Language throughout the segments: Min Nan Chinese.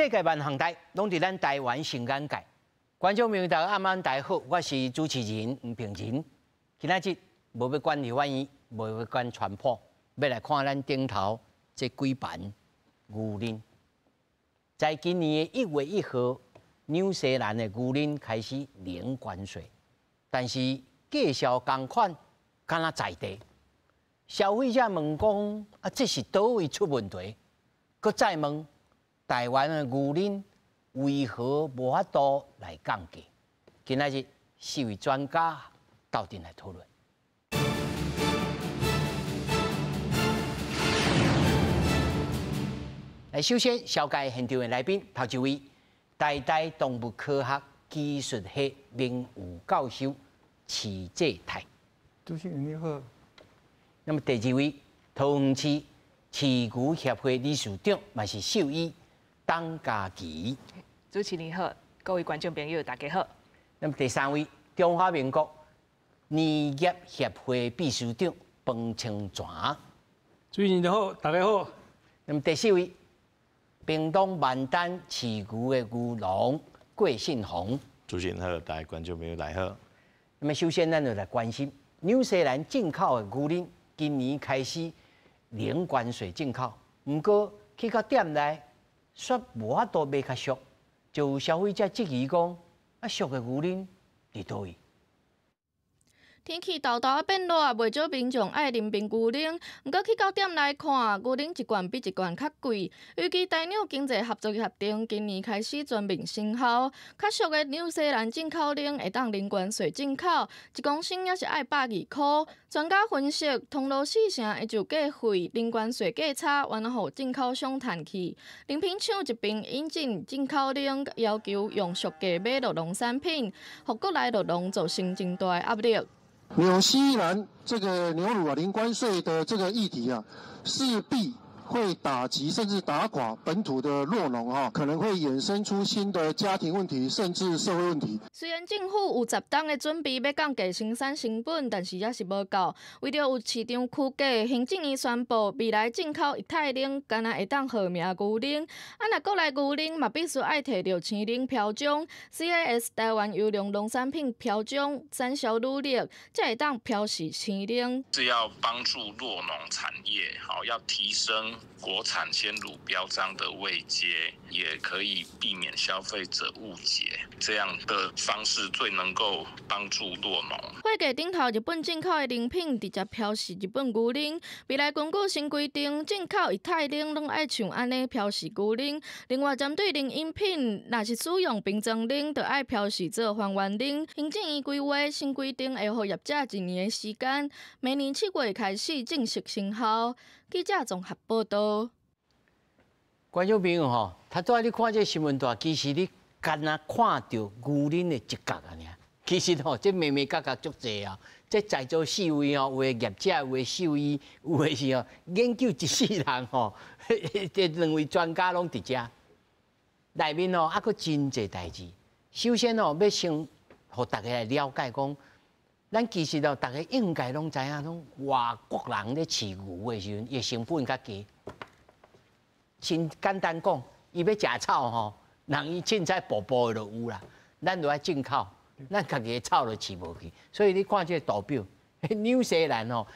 世界萬項代，攏佇咱台灣新眼界。觀眾朋友大家暗暗大家好，我是主持人吳平仁。今仔日無欲管立法院，無欲管川普，欲來看咱頂頭這幾盤牛奶。在今年的1月1號，紐西蘭的牛奶開始零關稅，但是價數仝款，敢若在地。消費者問講：啊，這是佗位出問題？閣再問，台灣的牛奶為何無法度來降價？今仔日四位專家鬥陣來討論。來，首先紹介現場的來賓，頭一位，台大動物科學技術系名譽教授徐濟泰。主持人你好。那麼第二位，桃園市飼牛協會理事長，嘛是獸醫董嘉琪。主持人好，各位觀眾朋友大家好。那麼第三位，中華民國奶業協會秘書長彭清泉。主持人好，大家好。那麼第四位，屏東萬丹飼牛的牛農郭信宏。主持人好，大家觀眾朋友大家好。那麼首先，咱就來關心紐西蘭進口的牛奶，今年開始零關稅進口，毋過去到店內，卻無法度賣較俗，就有消費者質疑講：啊，俗的牛奶佇佗位？天氣沓沓仔變熱，袂少民眾愛啉冰牛奶。毋過去到店內看，牛奶一罐比一罐較貴。尤其台紐經濟合作協定今年開始全面生效，較俗的紐西蘭進口奶會當零關稅進口，一公升猶是愛120箍。專家分析，通路四成會就價費零關稅價差，原來予進口商趁去。奶品廠一邊引進進口奶，要求用俗價買酪農產品，予國內酪農造成真大的壓力。紐西蘭這個牛乳啊，零關稅的這個議題啊，勢必會打擊甚至打垮本土的酪農啊，可能會衍生出新的家庭問題，甚至社會問題。雖然政府有10冬的準備欲降低生產成本，但是猶是無夠。為著有市場區隔，行政院宣布未來進口液態奶，干焦會當號名牛奶。啊，若國內牛奶嘛必須愛提著青奶標章，CAS 台灣優良農產品標章產銷履歷，才會當標示青奶。是要幫助酪農產業，好，要提升國產鮮乳標章的位階，也可以避免消費者誤解，這樣的方式最能夠幫助酪農。貨架頂頭日本進口的奶品直接標示日本牛奶，未來根據新規定，進口液態奶攏愛像按呢標示牛奶。另外，針對冷飲品，若是使用瓶裝奶，就愛標示做還原奶。行政院規劃新規定會予業者一年的時間，明年7月開始正式生效。記者綜合報道。觀眾朋友吼，頭拄仔你看這新聞台，其實你干焦看著牛奶的一角爾。其實吼，這眉眉角角足濟啊！這在座四位吼，有的業者，有的獸醫，有的是吼研究一世人吼，這兩位專家攏佇遮。內面吼，猶閣真濟代誌。首先吼，欲先予大家來了解講，咱其實哦，大家應該攏知影，攏外國人咧飼牛的時陣，伊成本較低。先簡單講，伊欲食草吼，人伊凊彩步步就有啦，咱就愛進口，咱家己的草就飼無去。所以你看這個圖表，紐西蘭吼，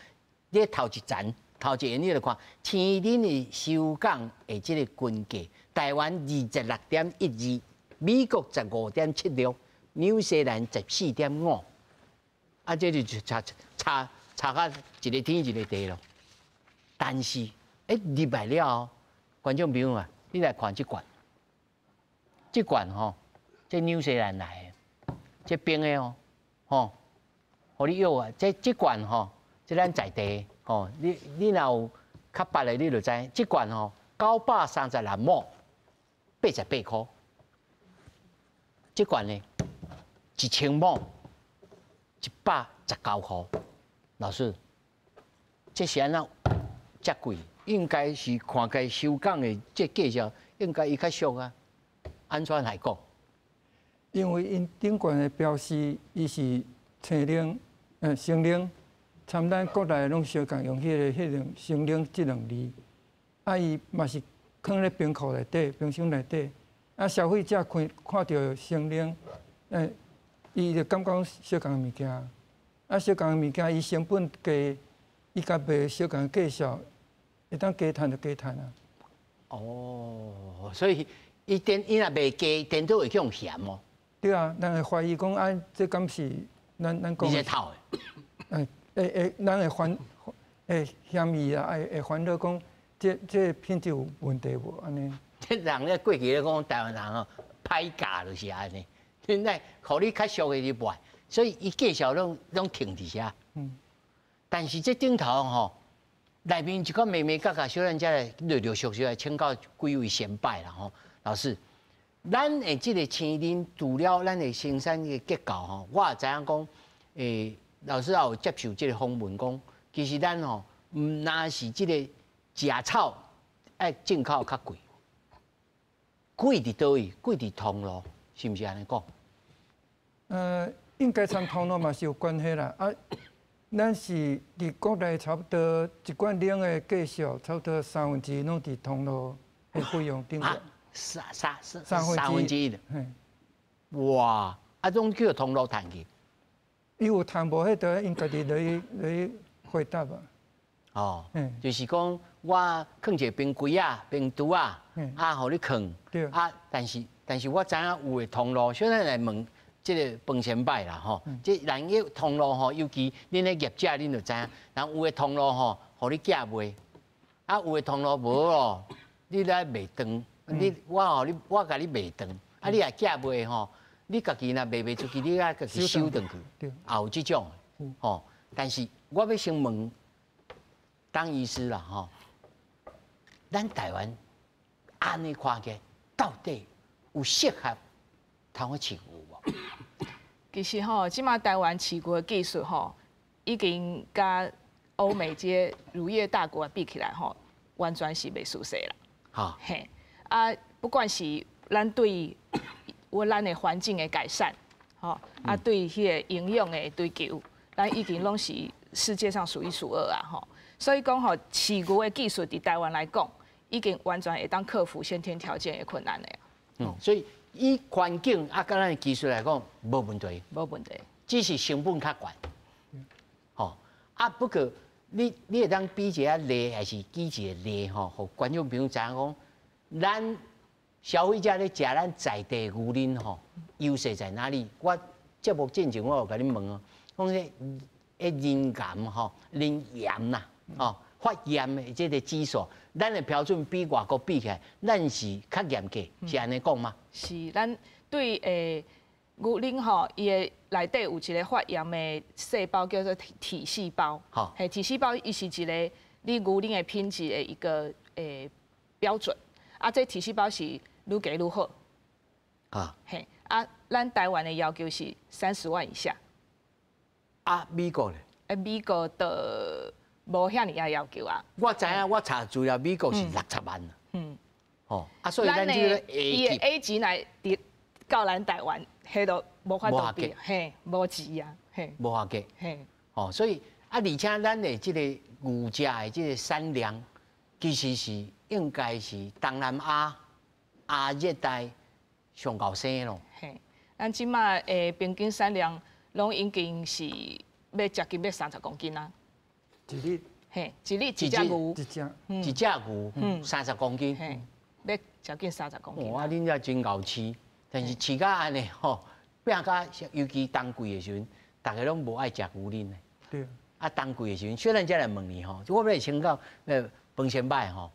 你頭一層、頭一個你就看，青奶的收港的這個均價，台灣26.12，美國15.76，紐西蘭14.5。啊，這就差差差甲一個天一個地咯。但是，入來了後，觀眾朋友啊，你來看這罐，這罐吼，這紐西蘭來的，這冰的哦，吼，予你約啊，這這罐吼，這咱在地吼，你若有較捌的，你就知，這罐吼936畝，88箍。這罐呢，1000畝。119箍。老師，這是按怎遮貴？應該是看起收港的這價錢，應該伊較俗啊。按怎來講？因為𪜶頂罐的標示，伊是青奶、鮮奶，參咱國內攏相仝用彼個鮮奶這兩字，啊，伊嘛是囥咧冰庫內底、冰箱內底。啊，消費者看看著成奶，伊就感覺講相仝物件，啊，相仝物件伊成本低，伊共賣相仝價數，會當加趁就加趁啊。哦，所以伊電伊若賣低，顛倒會去予嫌哦。對啊，人會懷疑講啊，這敢是咱講？你這偷的？會，咱會煩會嫌疑啊，會煩惱講，這品質有問題無按呢？這人咧過去咧講台灣人哦，歹教就是按呢，現在予你較俗的你賣，所以伊介紹攏停佇遮。但是這頂頭吼，內面一個眉眉角角，小咱才來陸陸續續來請教幾位先輩啦吼。老師，咱的這個青奶除了咱的生產的結構吼，我也知影講，老師也有接受這個訪問講，其實咱吼毋若是這個食草愛進口較貴，貴佇佗位？貴佇通路，是毋是按呢講？應該參通路嘛是有關係啦。啊，咱是佇國內差不多一罐奶的價數，差不多1/3攏佇通路的費用頂懸。三三三分之一。哇！啊，攏去予通路趁去。伊有趁無？彼個𪜶家己來回答啊。哦，就是講我囥一個冰櫃仔、冰櫥仔，啊，予你囥。啊，但是我知影有的通路，小咱來問這個彭先輩啦吼，這人的通路吼，尤其恁咧業者，恁就知影，人有的通路吼，予你寄賣，啊，有的通路無哦，你來賣斷，你我予你，我共你賣斷，啊，你若寄賣吼，你家己若賣袂出去，你愛家己收轉去，也有這種，吼。但是我欲先問當醫師啦吼，咱台灣按呢看起來，到底有適合通去飼牛無？其實吼，這馬台灣飼牛的技術吼，已經佮歐美這些乳業大國比起來吼，完全是袂輸勢啦。嘿，啊，不管是咱對我咱的環境的改善，吼，啊，對彼個營養的追求，咱已經攏是世界上數一數二啊，吼。所以講吼，飼牛的技術佇台灣來講，已經完全會當克服先天條件的困難的。嗯，所以以環境啊，佮咱的技術來講，無問題。無問題。只是成本較懸。吼，啊，不過你會當比一下例，還是舉一個例吼，予觀眾朋友知影講，咱消費者咧食咱在地牛奶吼，優勢在哪裡？我節目進前我有共你問哦，講這個磷癌吼，磷炎啦，吼，發炎的這個指數，咱的標準比外國比起來，咱是較嚴格，是按呢講嗎？是，咱對牛奶吼，伊的內底有一個發炎的細胞叫做體細胞。嘿，體細胞伊是一個你牛奶的品質的一個標準。啊，這體細胞是愈低愈好。嘿，啊，咱台灣的要求是30萬以下。啊，美國咧？美國的無遐爾仔要求啊。我知影，我查資料，美國是60萬。吼，啊，所以咱這個 A 級，A 級來佇到咱台灣，彼都無法度比，嘿，無錢啊，嘿。無法格。吼，所以啊，而且咱的這個牛食的這個產量，其實是應該是東南亞、亞熱帶上𠢕生咯。嘿，咱這馬平均產量攏已經是欲接近欲30公斤啦。一日。嘿，一日一隻牛。一隻。一隻牛，30公斤。嘿，欲接近30公斤。哇，恁遮真𠢕飼，但是飼甲按呢吼，變甲尤其冬季的時陣，逐家攏無愛食牛奶。對。啊，冬季的時陣，小咱才來問你吼，我欲來請教彭先輩吼，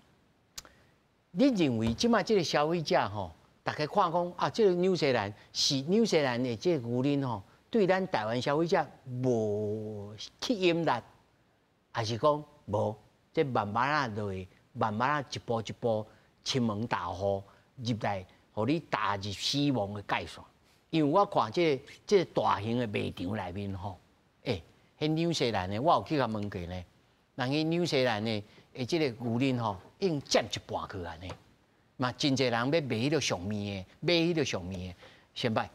你認為這馬這個消費者吼，逐家看講啊，這個紐西蘭是紐西蘭的這個牛奶吼，對咱台灣消費者無吸引力，還是講無？這慢慢仔落去，慢慢仔一步一步侵門踏戶入來，予你踏入死亡的界線。因為我看這個大型的賣場內面吼，彼紐西蘭的，我有去共問過呢。人去紐西蘭的這個牛奶吼，已經佔一半去按呢。嘛，真濟人欲賣彼個上面的，買彼個上面的，先輩。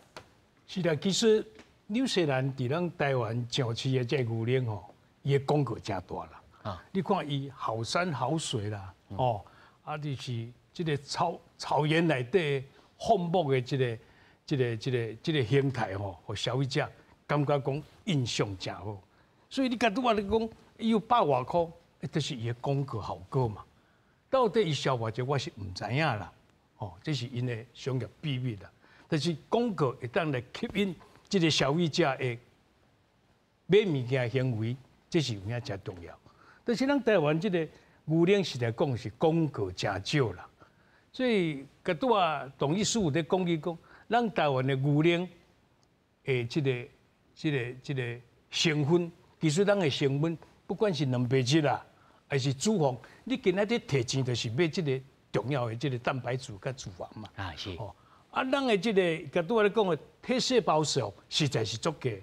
是啦，其實紐西蘭佇咱台灣上市的這個牛奶吼，伊的廣告誠大啦。你看伊好山好水啦，哦，啊，就是這個草原內底放牧的這個形態吼，予消費者感覺講印象誠好。所以你共拄仔咧講，伊有百外箍，這是伊的廣告效果嘛。到底伊銷偌濟，我是毋知影啦。哦，這是𪜶的商業秘密啦。但是廣告會當來吸引這個消費者的買物件行為，這是有影誠重要。但是咱台灣這個牛奶實在講是廣告誠少啦，所以共拄仔董醫師有咧講伊講，咱台灣的牛奶的這個成分，其實咱的成分不管是蛋白質啦，還是脂肪，你今仔日提錢就是買這個重要的這個蛋白質佮脂肪嘛。啊是。哦，啊，咱的這個共拄仔咧講的體細胞數實在是足低。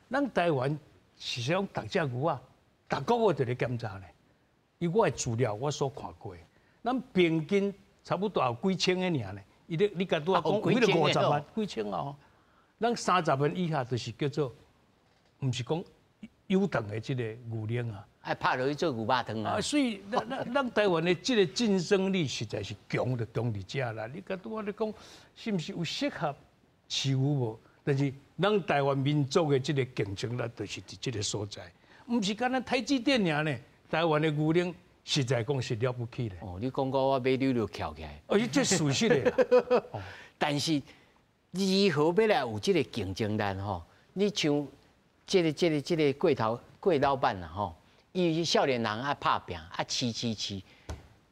咱台灣是講逐隻牛仔，逐個月就咧檢查咧。以我的資料，我所看過，咱平均差不多有幾千个爾呢。伊咧，你共拄仔講，有彼個50萬幾千啊！咱30萬以下就是叫做，毋是講優等的這個牛奶啊。愛拍落去做牛肉湯啊！啊，所以咱台灣的這個競爭力實在是強就強佇遮啦。你共拄仔咧講，是毋是有適合飼牛無？但是咱台灣民族的這個競爭力就是佇這個所在，毋是干焦台積電爾呢。台灣的牛奶實在講是了不起的。哦，你講到我馬溜就翹起來。而且這事實的。但是如何欲來有這個競爭力吼？你像這個過頭過老闆啦吼，伊少年人愛拍拚，啊飼飼飼。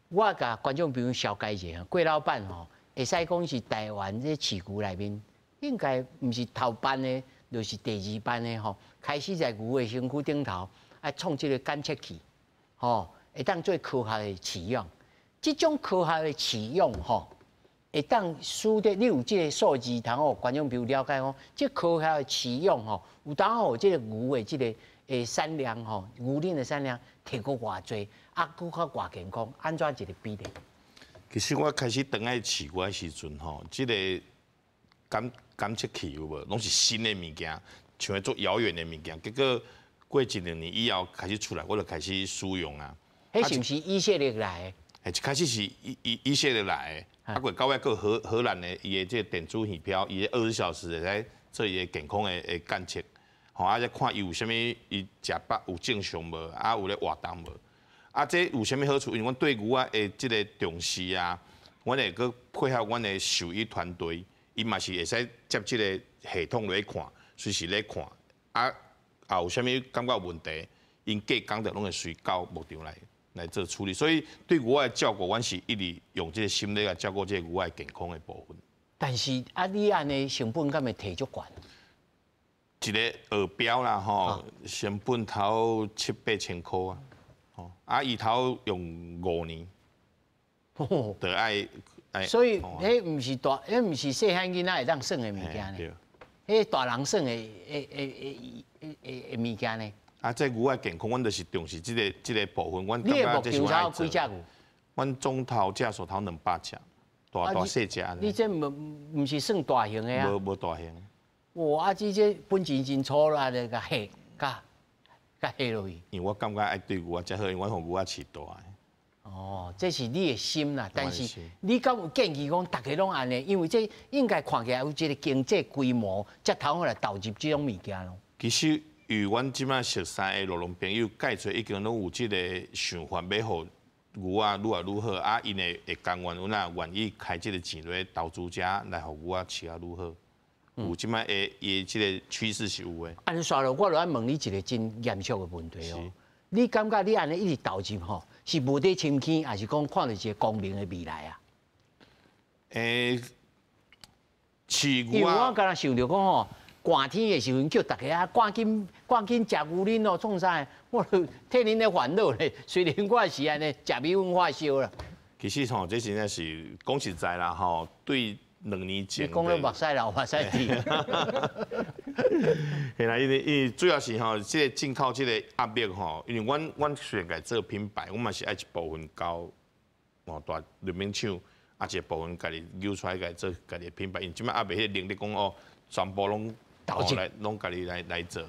我共觀眾朋友紹介一下，郭老闆吼，會使講是台灣這飼牛內面，應該毋是頭班的，就是第二班的吼。開始在牛的身軀頂頭，愛創這個檢測器。吼，會當做科學的飼養，這種科學的飼養吼，會當使得你有這個數字通予觀眾朋友了解講，這科學的飼養吼，有當予這個牛的這個產量吼，牛奶的產量提高偌濟，啊，閣較偌健康，按怎一個比例？其實我開始轉來飼牛的時陣吼，這個檢測器有無，攏是新的物件，像彼足遙遠的物件，結果過一兩年以後開始出來，我就開始使用啊。彼是毋是以色列來的？一開始是以色列來的，啊，過到尾閣荷蘭的，伊的這個電子耳標，伊的24小時會使做伊的健康的監測，吼，啊，再看伊有啥物，伊食飽有正常無，啊，有咧活動無？啊，這有啥物好處？因為阮對牛仔的這個重視啊，阮會閣配合阮的獸醫團隊，伊嘛是會使接這個系統來看，隨時咧看，啊。啊，有啥物感覺有問題，𪜶隔工就攏會隨到牧場來做處理。所以對牛仔的照顧，阮是一直用這個心力來照顧這個牛仔健康的部分。但是啊，你按呢成本敢會提足懸？一個耳標啦，吼，成本頭七八千箍啊，吼，啊，伊頭用5年，就愛愛。所以，彼毋是大，彼毋是細漢囡仔會當耍的物件呢。彼大人耍的物件呢？啊，這牛仔健康，阮就是重視這個部分。阮你的牧場有幾隻牛？阮總頭隻數頭200隻，大大細隻。你這毋是算大型的啊？無大型。哇！啊，這本錢真粗啦，咧共下，共共下落去。因為我感覺愛對牛仔才好，因為阮予牛仔飼大的。哦，這是你的心啦，但是你敢有建議講，逐家攏按呢？因為這應該看起來有一個經濟規模，才通好來投入這種物件咯。其實，與阮這擺熟似的酪農朋友，蓋濟已經攏有這個想法，欲予牛仔愈來愈好，啊，𪜶會甘願，有哪願意開這個錢落投資遮來予牛仔飼啊愈好。有這擺的伊這個趨勢是有的。按呢煞落，我就愛問你一個真嚴肅的問題哦。你感覺你按呢一直投入吼，是無佇深坑，還是講看著一個光明的未來啊？飼牛，因為我敢若想著講吼，寒天的時陣叫大家啊，趕緊趕緊食牛奶哦，創啥？我就替恁咧煩惱咧。雖然我是按呢食米粉發燒啦。其實吼，這真正是講實在啦吼，對2年前。你講咧目屎流目屎滴。嘿啦，因為主要是吼，這個進口這個壓力吼，因為阮雖然家做品牌，阮嘛是愛一部分交哦大聯名廠，啊一部分家己扭出來家做家己的品牌，因這擺猶未彼個能力講哦，全部攏投入來攏家己來做。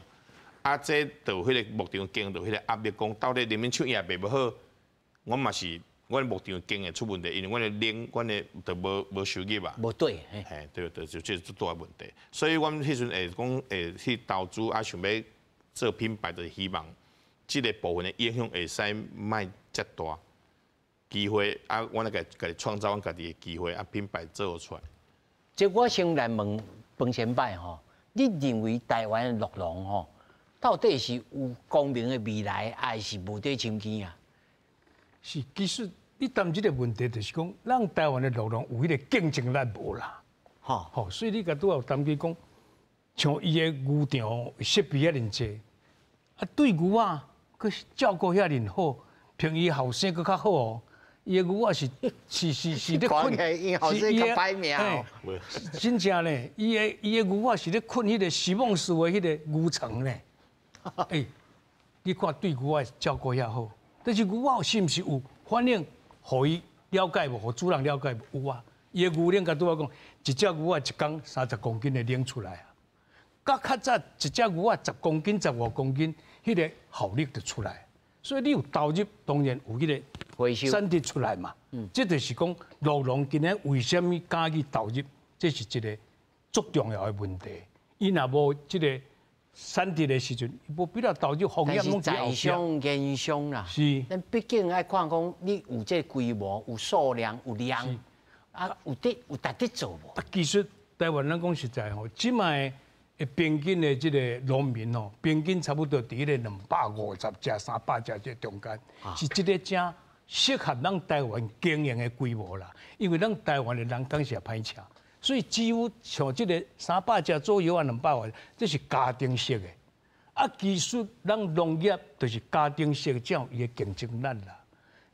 啊，這就彼個牧場經到彼個壓力，講到底聯名廠伊也賣無好，阮嘛是阮牧场经会出问题，因为阮的奶，阮的就无收入啊。无对，嘿，对对，就这是足大问题。所以阮彼阵会讲会去投资啊，想欲做品牌，就是希望这个部分的影响会使莫遮大。机会啊，阮来家己创造阮家己的机会啊，品牌做出来。这我先来问彭先摆吼，你认为台湾的酪农吼，到底是有光明的未来，还是无底深坑啊？是，其实你谈这个问题，就是讲，咱台湾的酪农有彼个竞争力无啦？吼，所以你共拄有谈起讲，像伊的牛场设备遐尔济，啊，对牛仔阁照顾遐尔好，比伊后生阁较好哦。伊的牛仔是咧睏，伊后生较歹命哦。真正呢，伊的牛仔是咧睏彼个席梦思的彼个牛床呢。欸，你看对牛仔照顾遐好，但是牛仔是毋是有反应，予伊了解无？予主人了解无？有啊。伊的牛奶共拄仔讲，一只牛仔一工30公斤的奶出来啊。佮较早一只牛仔10公斤、15公斤，彼个效率就出来。所以你有投入，当然有彼个产值出来嘛。这就是讲酪农今仔为啥物敢去投入，这是一个足重要的问题。伊若无这个产值的时阵，无必要投入风险拢在在商言商啦。咱毕竟爱看讲，你有这规模、有数量、有量，啊，有得有值得做无？啊，其实台湾咱讲实在吼，这摆的平均的这个农民吼，平均差不多伫彼个250只、300只这中间，是这个正适合咱台湾经营的规模啦。因为咱台湾的人工是歹请，所以只有像这个300只左右啊，200外，这是家庭式的。啊，其实咱农业就是家庭式的，才有伊的竞争力啦。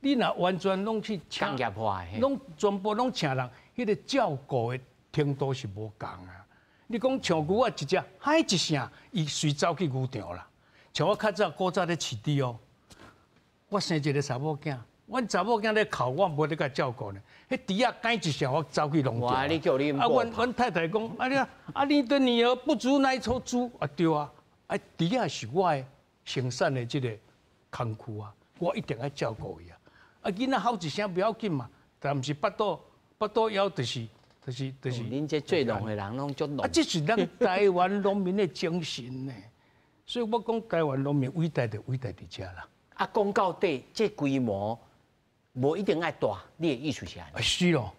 你若完全拢去请，工业化的，拢全部拢请人，彼个照顾的程度是无仝啊。你讲像牛仔一只，嗨一声，伊随走去牛场啦。像我较早古早咧饲猪哦，我生一个查某囝，阮查某囝咧哭，我无咧共照顾呢。彼猪仔敢一声，我走去农场。哇！你叫你啊，阮太太讲，啊你啊，你的女儿不如那头猪啊，对啊，啊猪仔是我的生产的这个工具啊，我一定爱照顾伊啊。啊，囡仔吼一声不要紧嘛，但毋是腹肚腹肚枵就是。就是，恁这做农的人拢足农。啊，这是咱台湾农民的精神呢。所以我讲台湾农民伟大就伟大伫遮啦。啊，讲到底，这规模无一定爱大，你的意思是按呢？是咯，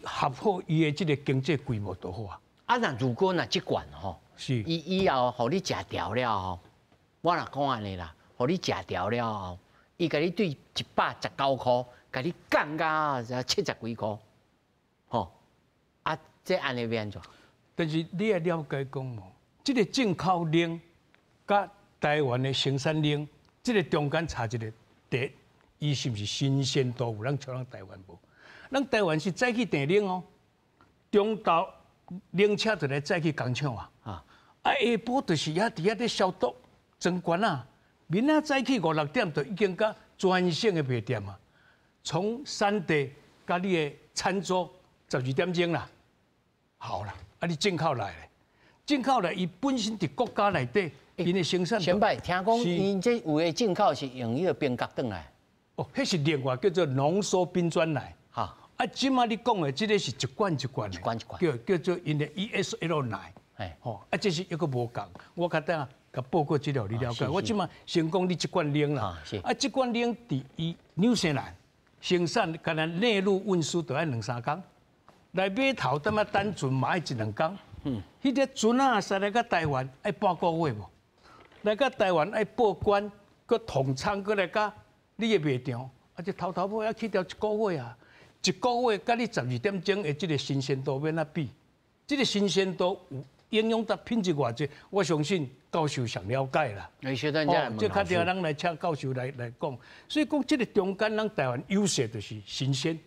合好伊的这个经济规模就好啊。啊，那如果若这罐吼，伊以后予你食掉了后，我若讲按呢啦，予你食掉了后，伊共你对119箍，共你降到70几箍，吼。啊，这按呢欲按怎？但是你爱了解讲哦，这个进口奶佮台湾的生产奶，这个中间差一个第，伊是毋是新鲜度有咱像咱台湾无？咱台湾是早起订奶哦，中昼冷车就来载去工厂啊。啊，下晡就是遐伫遐咧消毒装罐啊。明仔早起五六点就已经佮全省的卖店啊，从产地佮你的餐桌12点钟啦，好啦，啊你进口来咧，进口来伊本身伫国家内底，𪜶的生产。先摆听讲，𪜶这有的进口是用彼个冰角转来。哦，彼是另外叫做浓缩冰砖奶。哈，啊，这摆你讲的这个是一罐一罐的，一罐一罐，叫做𪜶的 ESL 奶。吼，啊，这是一个无仝。我较等下共报告资料你了解。我这摆先讲你这罐奶啦。啊，这罐奶伫伊纽西兰生产，干焦内陆运输都爱两三工。来码头，踮仔等船嘛爱一两工。彼个船仔驶来到台湾爱半个月无？来到台湾爱报关，阁统仓，阁来到你的卖场，啊，这头头尾尾去掉一个月啊！一个月佮你12点钟的这个新鲜度欲按怎比？这个新鲜度有影响到品质偌济，我相信教授上了解啦。哦，这较著咱来请教授来讲。所以讲这个中间，咱台湾优势就是新鲜。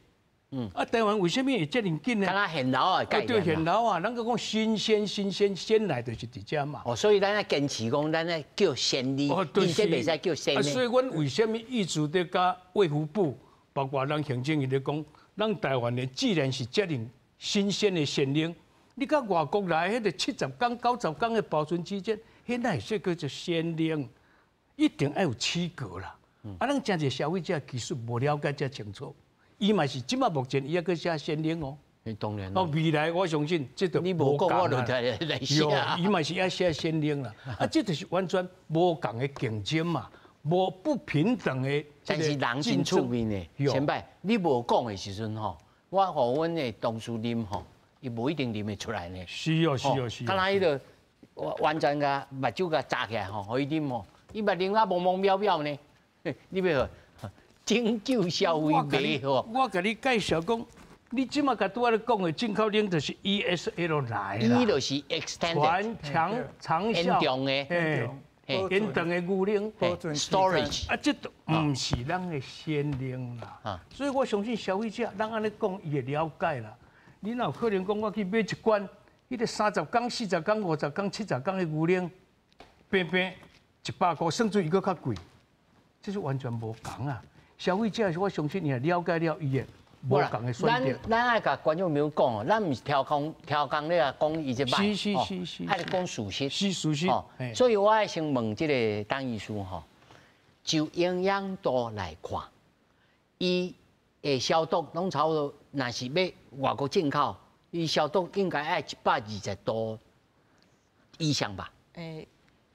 啊，台湾为啥物会遮尔紧呢？敢若现捞的概念。对，现捞啊，咱阁讲新鲜、新鲜鲜奶就是伫遮嘛。哦，所以咱爱坚持讲，咱爱叫鲜奶，𪜶这袂使叫鲜奶。所以阮为啥物一直伫佮卫福部，包括咱行政院咧讲，咱台湾的既然是遮尔新鲜的鲜奶，你佮外国来彼个70工、90工的保存期间，彼哪会使叫做鲜奶？一定爱有区隔啦。啊，咱誠濟消費者其實無了解遮清楚，伊嘛是這馬目前伊猶閣寫鮮奶哦。當然。哦，未來我相信這就你無講，我就來寫。伊嘛是愛寫鮮奶啦。啊，這就是完全無仝的競爭嘛，無不平等的。但是人真趣味呢，前擺你無講的時陣吼，我予阮的同事啉吼，伊無一定啉會出來呢。是哦，是哦，是。敢若彼個完全共目睭共眨起來吼，予伊啉吼，伊嘛啉啊茫茫渺渺呢。你欲拯救消費者吼。我共你介紹講，你這馬共拄仔咧講的進口奶就是 ESL 來啦。 E 就是 extended，長長效長的，延長的牛奶，storage。啊，這都毋是咱的鮮奶啦。所以我相信消費者，咱按呢講，伊會了解啦。你若有可能講，我去買一罐，彼個30工、40工、50工、70工的牛奶，平平100箍，算做伊閣較貴，這是完全無仝啊！消費者我相信伊若了解了，伊會無仝的選擇。咱愛共觀眾朋友講哦，咱毋是刁工刁工咧啊，講伊這䆀，愛講事實。是事實。所以我愛先問這個董醫師吼，就營養度來看，伊會消毒攏差不多，若是欲外國進口，伊消毒應該愛120度以上吧？欸，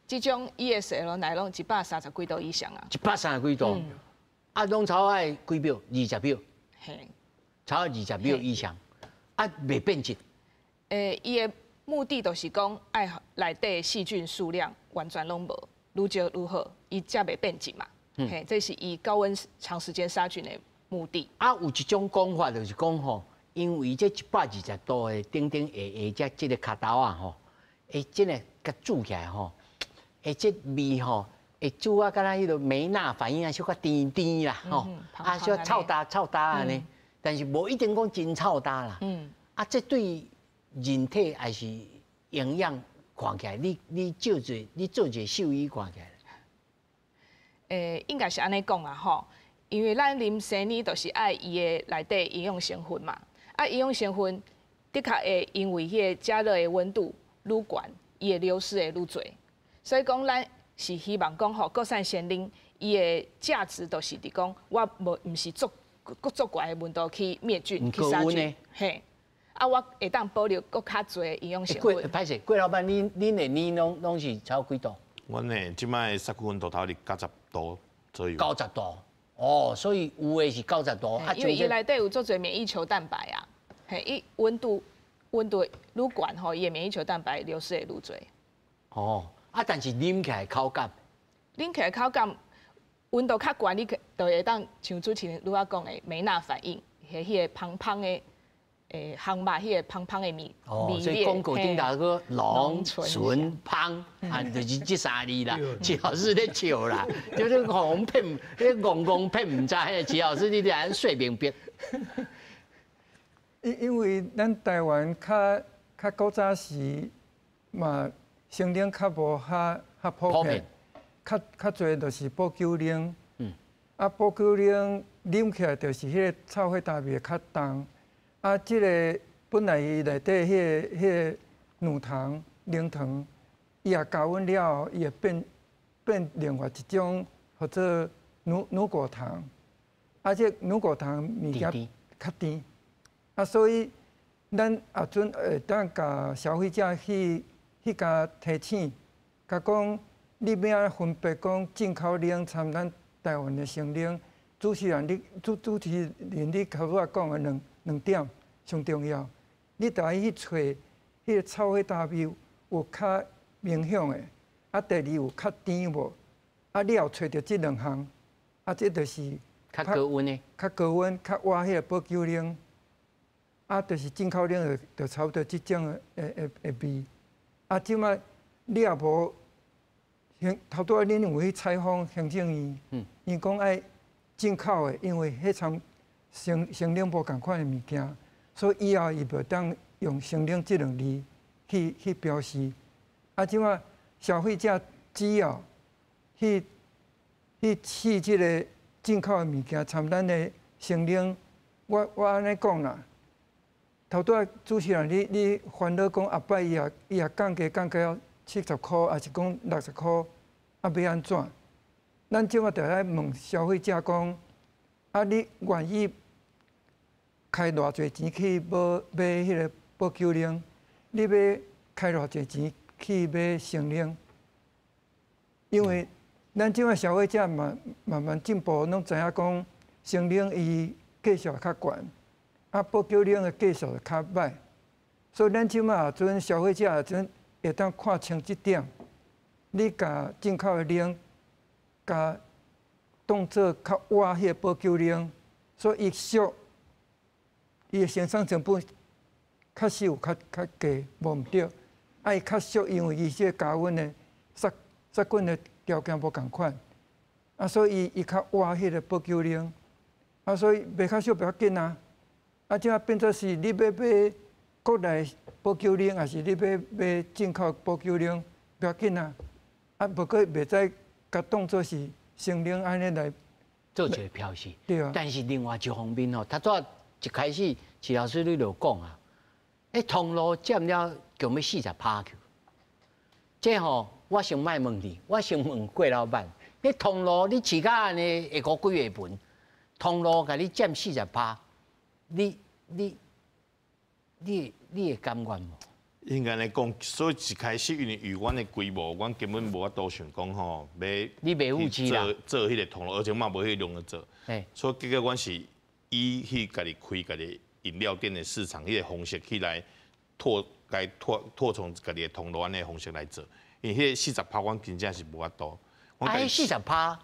這種 ESL 奶攏130幾度以上啊。130幾度，啊，攏差不多愛幾秒？20秒。嘿。差不多20秒以上，啊，袂變質。欸，伊的目的就是講，愛內底細菌數量完全攏無，愈少愈好，伊才袂變質嘛。嘿，這是伊高溫長時間殺菌的目的。啊，有一種講法就是講吼，因為這120度的頂頂下下這這个跤頭啊吼，會真的共煮起來吼，會這味吼，會煮啊，敢若彼个梅納反應啊，小可甜甜啦吼，啊，小可臭焦臭焦按呢，但是無一定講真臭焦啦。啊，這對人體還是營養看起來，你照做，你做一個獸醫看起來。欸，應該是按呢講啦吼，因為咱啉鮮奶就是愛伊的內底營養成分嘛。啊，營養成分的確會因為彼個加熱的溫度愈懸，伊會流失的愈濟。所以講，咱是希望講吼，國產鮮奶伊的價值就是佇講，我無毋是足足懸的溫度去滅菌去殺菌，嘿。啊，我會當保留閣較濟營養成分。歹勢，郭老闆，恁的奶攏攏是超幾度？阮的這擺殺菌溫度頭佇90度左右。90度，哦，所以有的是90度。啊，因為伊內底有足濟免疫球蛋白啊，嘿，伊溫度愈懸吼，伊的免疫球蛋白流失會愈濟。哦，啊，但是啉起來口感，啉起來口感，溫度較懸，你就會當像主持人拄仔講的梅納反應，彼彼個芳芳的。欸，烘肉彼个芳芳的味。哦，所以廣告頂頭閣濃醇芳，啊，就是這三字啦。齊老師咧笑啦，就是戇騙，你戇戇騙毋知，齊老師你佇按說明白。因為咱台灣較較古早時嘛，鮮奶較無較較普遍，較較濟就是保久奶。啊，保久奶啉起來就是彼个臭火焦味較重。啊，這个本來伊內底彼个乳糖、零糖，伊也加溫了後，伊會變變另外一種，叫做乳果糖。啊，這乳果糖物件較甜。啊，所以咱也準會當共消費者去去共提醒，共講你欲按分別講進口奶摻咱台灣的鮮奶。主持人你主主持人你頭拄仔講的兩點上重要，你著愛去揣彼个臭火焦味有較明顯的，啊，第二有較甜無？啊，你有揣著這兩項，啊，這就是較高溫的，較高溫較倚彼个保久奶，啊，就是進口奶就就差不多這種的的的味。啊，這擺你也無，頭拄仔恁有去採訪行政院，伊講愛進口的，因為彼摻鮮鮮奶無仝款的物件，所以以後伊袂當用鮮奶這兩字去去標示。啊，這擺消費者只要去去試這个進口的物件，摻咱的鮮奶，我我按呢講啦，頭拄仔主持人你你煩惱講後擺伊也伊也降價降到70箍，抑是講60箍，啊欲按怎？咱這馬就愛問消費者講，啊，你願意開偌濟錢去買買彼个保久奶？你欲開偌濟錢去買鮮奶？因為咱這馬消費者嘛慢慢進步，攏知影講鮮奶伊價數較懸，啊，保久奶的價數較䆀，所以咱這馬陣消費者陣會當看清這點，你共進口的奶，共當做較倚彼个保久奶，所以伊俗，伊的生產成本確實有較較低，無毋對。啊，伊較俗，因為伊這個加溫的殺殺菌的條件無仝款，啊，所以伊較倚彼个保久奶，啊，所以賣較俗袂要緊啊。啊，這變做是你欲買國內保久奶，抑是你欲買進口保久奶，袂要緊啊。啊，不過袂使共當做是鮮奶按呢來做一个標示。對啊。但是另外一方面吼，頭拄一開始徐老師你就講啊，欸，通路佔了共欲40%去。這吼，我先莫問你，我先問郭老闆，你通路你飼甲按呢下箍幾月份，通路共你佔40%，你你你你會甘願無？應該來講，所以一開始因為以阮的規模，阮根本無法度想講吼，欲你袂有錢啦，做彼个通路，而且嘛無彼个量去做。所以結果阮是以去家己開家己飲料店的市場彼个方式去來拓，來拓拓充家己的通路按呢方式來做。因為彼个40%，阮真正是無法度。啊，彼40%，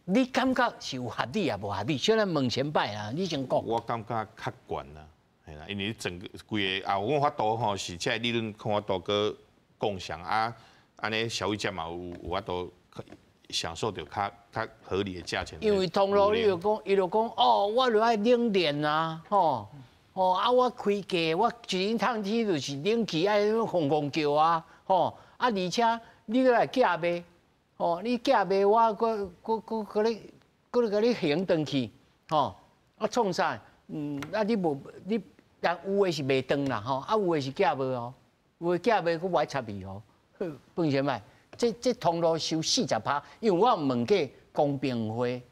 你感覺是有合理抑無合理？小咱問前擺啦，你先講。我感覺較懸啦。嘿啦，因為整個規个啊，阮法度吼是這个利潤較法度閣共享啊，按呢消費者嘛有有法度享受著較較合理的價錢。因為通路你就講，伊就講哦，我就愛冷鏈啊，吼吼啊，我開價，我一日天就是冷氣愛轟轟叫啊，吼啊，而且你閣來寄賣，吼你寄賣我閣閣閣閣咧閣咧共你還轉去，吼啊創啥？嗯，啊你無你。但有的是袂斷啦，吼，啊有的是寄無哦，有的寄賣閣無愛插伊哦。放心來，這這通路收40%，因為我有問過公平會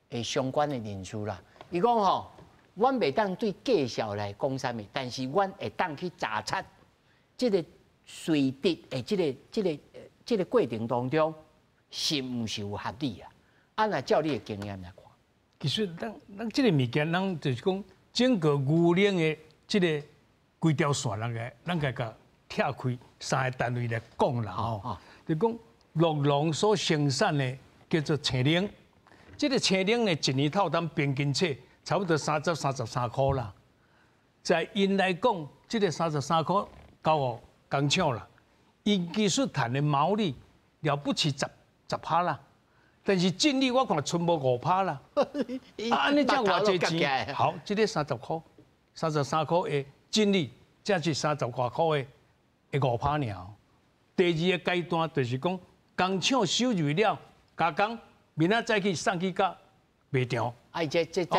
的相關的人士啦，伊講吼，阮袂當對價數來講啥物，但是阮會當去查察這個稅得的這個這個這個過程當中，是毋是有合理啊？啊，若照你的經驗來看，其實咱咱這個物件，咱就是講整個牛奶的。這个規條線，咱個咱個共拆開三個單位來講啦吼，就講酪農所生產的叫做青奶，這个青奶呢，一年透當平均測差不多三十三十三箍啦。在𪜶來講，這个三十三箍交予工廠啦，𪜶其實賺的毛利了不起十十趴啦，但是淨利我看賰無5%啦。啊，按呢才偌濟錢？好，這个三十箍。33箍的淨利，才是三十外箍的5%爾。第二个階段就是講，工廠收入了加工，明仔載去送去到賣場。啊，這這這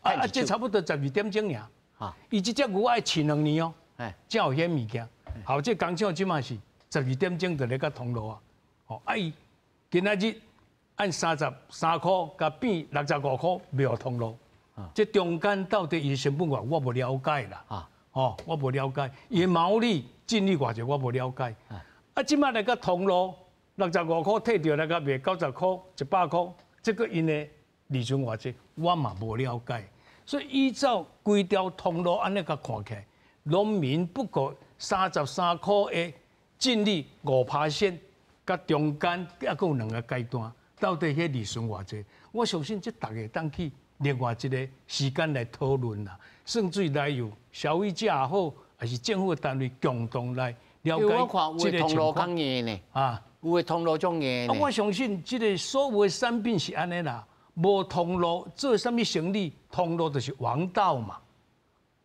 啊，這差不多12點鐘爾。啊，伊這隻牛愛飼兩年哦，才有彼物件。好，這工廠這馬是12點鐘就咧共通路啊。哦，啊伊今仔日按33箍共變65箍賣予通路。這中間到底伊成本偌，我無了解啦。哦，我無了解，伊毛利淨利偌濟，我無了解。啊，這馬來共通路65箍退著來共賣90箍、100箍，這个𪜶的利潤偌濟，我嘛無了解。所以依照規條通路按呢共看起來，農民不過33箍的淨利5%，佮中間猶閣有兩个階段，到底彼利潤偌濟？我相信這逐个當去。另外一个時間來討論啦，甚至來由消費者也好，還是政府的單位共同來了解這個情況。呢啊，有的通路足硬呢。我相信這个所有的產品是按呢啦，無通路做啥物生意，通路就是王道嘛，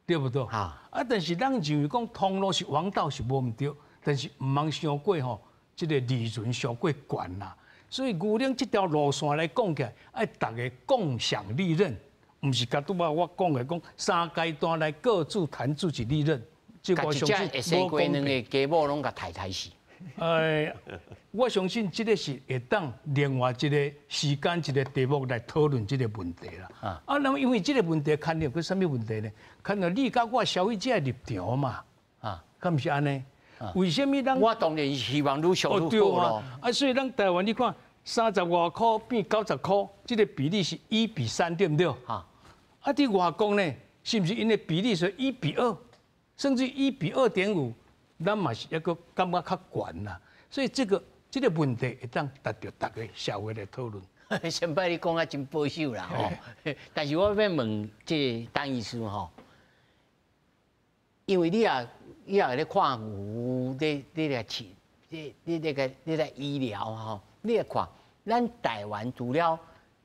對不對？啊，但是咱認為講通路是王道是無毋對，但是毋通傷過吼，這个利潤傷過懸啦。所以牛奶這條路線來講起來，愛逐家共享利潤，毋是共拄仔我講的講三階段來各自談自己利潤。這我相信無公平。兩个雞母攏共刣刣死。哎，我相信這个是會當另外一个時間一个題目來討論這个問題啦。啊，那麼因為這个問題牽涉去啥物問題呢？牽涉你佮我消費者的立場嘛。敢毋是按呢？為啥物咱？我當然希望愈俗愈好咯。啊，所以咱台灣你看，30外箍變90箍，這个比例是1比3，對毋對？啊，佇外國呢，是毋是𪜶的比例是1比2，甚至1比2.5，咱嘛是抑閣感覺較懸啦。所以這个。這个問題會當值著逐个社會來討論。先擺你講啊真保守啦吼，但是我欲問這个陳醫師吼，因為你也咧看牛，你來飼，你來醫療吼，你來看，咱台灣除了